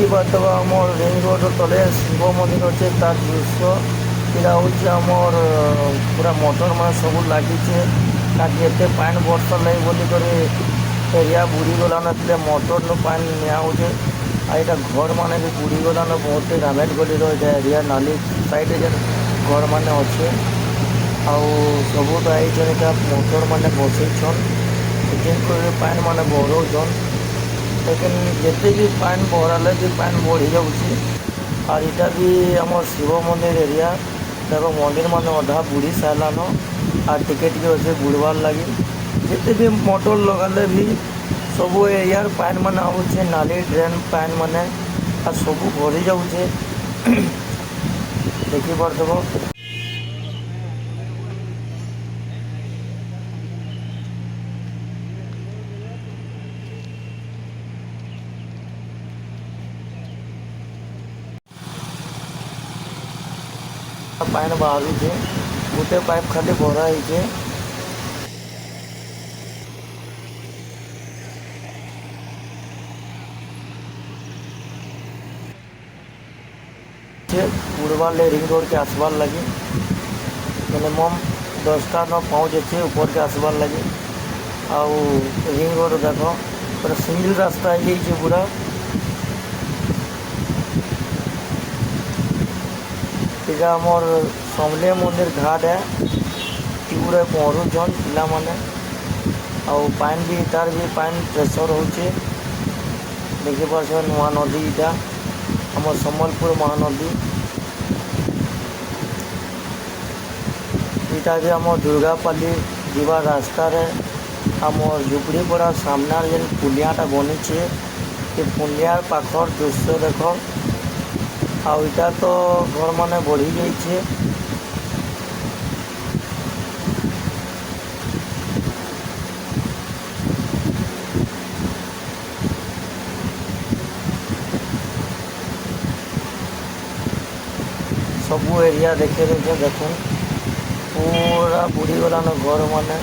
ଦେଖିପାରୁଥିବ, ଆମର ring road ତଲେ ଶିବ ମନ୍ଦିର ଅଛେ, ତାର ଦୃଶ୍ୟ। ଏଇଟା ହଉଛି ଆମର ପୁରା ମଟର ମାନେ ସବୁ ଲାଗିଛେ, କାକି ଏତେ ପାଣି ବର୍ଷା ଲାଗି ବୋଲିକରି ଏରିଆ ବୁଡ଼ି ଗଲାନ। ଥିଲେ ମଟର ନୁ ପାଣି ନିଆ ହଉଛେ। ଆଉ ଏଇଟା ଘର ମାନେ ବି ବୁଡ଼ି ଗଲାନ ବହୁତ। ରାମେଟ ଗଲିର ଏଇଟା ଏରିଆ, ନାଲି ସାଇଡ଼ରେ ଯେନ୍ ଘର ମାନେ ଅଛେ। ଆଉ ସବୁ ତ ଆଇଛନ୍, ଏଇଟା ମଟର ମାନେ ବସେଇଛନ୍, ଫିଟିଂ କରି ପାଣି ମାନେ ବହରଉଛନ୍। ଲେକିନ୍ ଯେତେ ବି ପାଣି ବହରାଲେ ବି ପାଣି ବଢ଼ି ଯାଉଛି। ଆର୍ ଏଇଟା ବି ଆମର ଶିବ ମନ୍ଦିର ଏରିଆ। ଦେଖ, ମନ୍ଦିର ମାନେ ଅଧା ବୁଡ଼ି ସାରିଲାନ, ଆର୍ ଟିକେ ଟିକେ ଅଛେ ବୁଡ଼ବାର୍ ଲାଗି। ଯେତେ ବି ମଟର ଲଗାଲେ ବି ସବୁ ଏରିଆର ପାଣି ମାନେ ଆଉଛେ, ନାଲି ଡ୍ରେନ୍ ପାଣି ମାନେ, ଆଉ ସବୁ ଭରି ଯାଉଛେ। ଦେଖିପାରୁଥିବ। ପାଣି ବାହାରୁଛେ, ଗୋଟେ ପାଇପ୍ ଖାଲି ଭରା ହେଇଛେ। ବୁଡ଼ବାର୍ ଲାଗି, ରିଙ୍ଗ ରୋଡ଼କେ ଆସବାର୍ ଲାଗି ମିନିମମ୍ 10ଟା ନ ପହଞ୍ଚ ଅଛି ଉପରକେ ଆସବାର୍ ଲାଗି। ଆଉ ରିଙ୍ଗ ରୋଡ଼ ଦେଖ, ପୁରା ସିଙ୍ଗଲ ରାସ୍ତା ହେଇଯାଇଛି ପୁରା। ଏଇଟା ଆମର ସମଲେଇ ମନ୍ଦିର ଘାଟ ହେ। ଟ୍ୟୁବରେ ପହଁରୁଛନ୍ ପିଲାମାନେ। ଆଉ ପାଣି ବି, ତାର ବି ପାଣି ପ୍ରେସର ହଉଛେ। ଦେଖିପାରୁଛ, ନୂଆ ନଦୀ ଏଇଟା ଆମ ସମ୍ବଲପୁର ମହାନଦୀ। ଏଇଟା ବି ଆମ ଦୁର୍ଗାପାଲି ଯିବା ରାସ୍ତାରେ ଆମର ଝୁପଡ଼ିପଡ଼ା ସାମ୍ନାରେ ଯେନ୍ ପୁଲିଆଟା ବନିଛେ, ସେ ପୁଲିଆର ପାଖର ଦୃଶ୍ୟ ଦେଖ। ଆଉ ଏଇଟା ତ ଘର ମାନେ ବଢ଼ି ଯାଇଛେ। ସବୁ ଏରିଆ ଦେଖେଇ ଦଉଛେ, ଦେଖୁନ୍, ପୁରା ବୁଡ଼ି ଗଲାନ ଘର ମାନେ।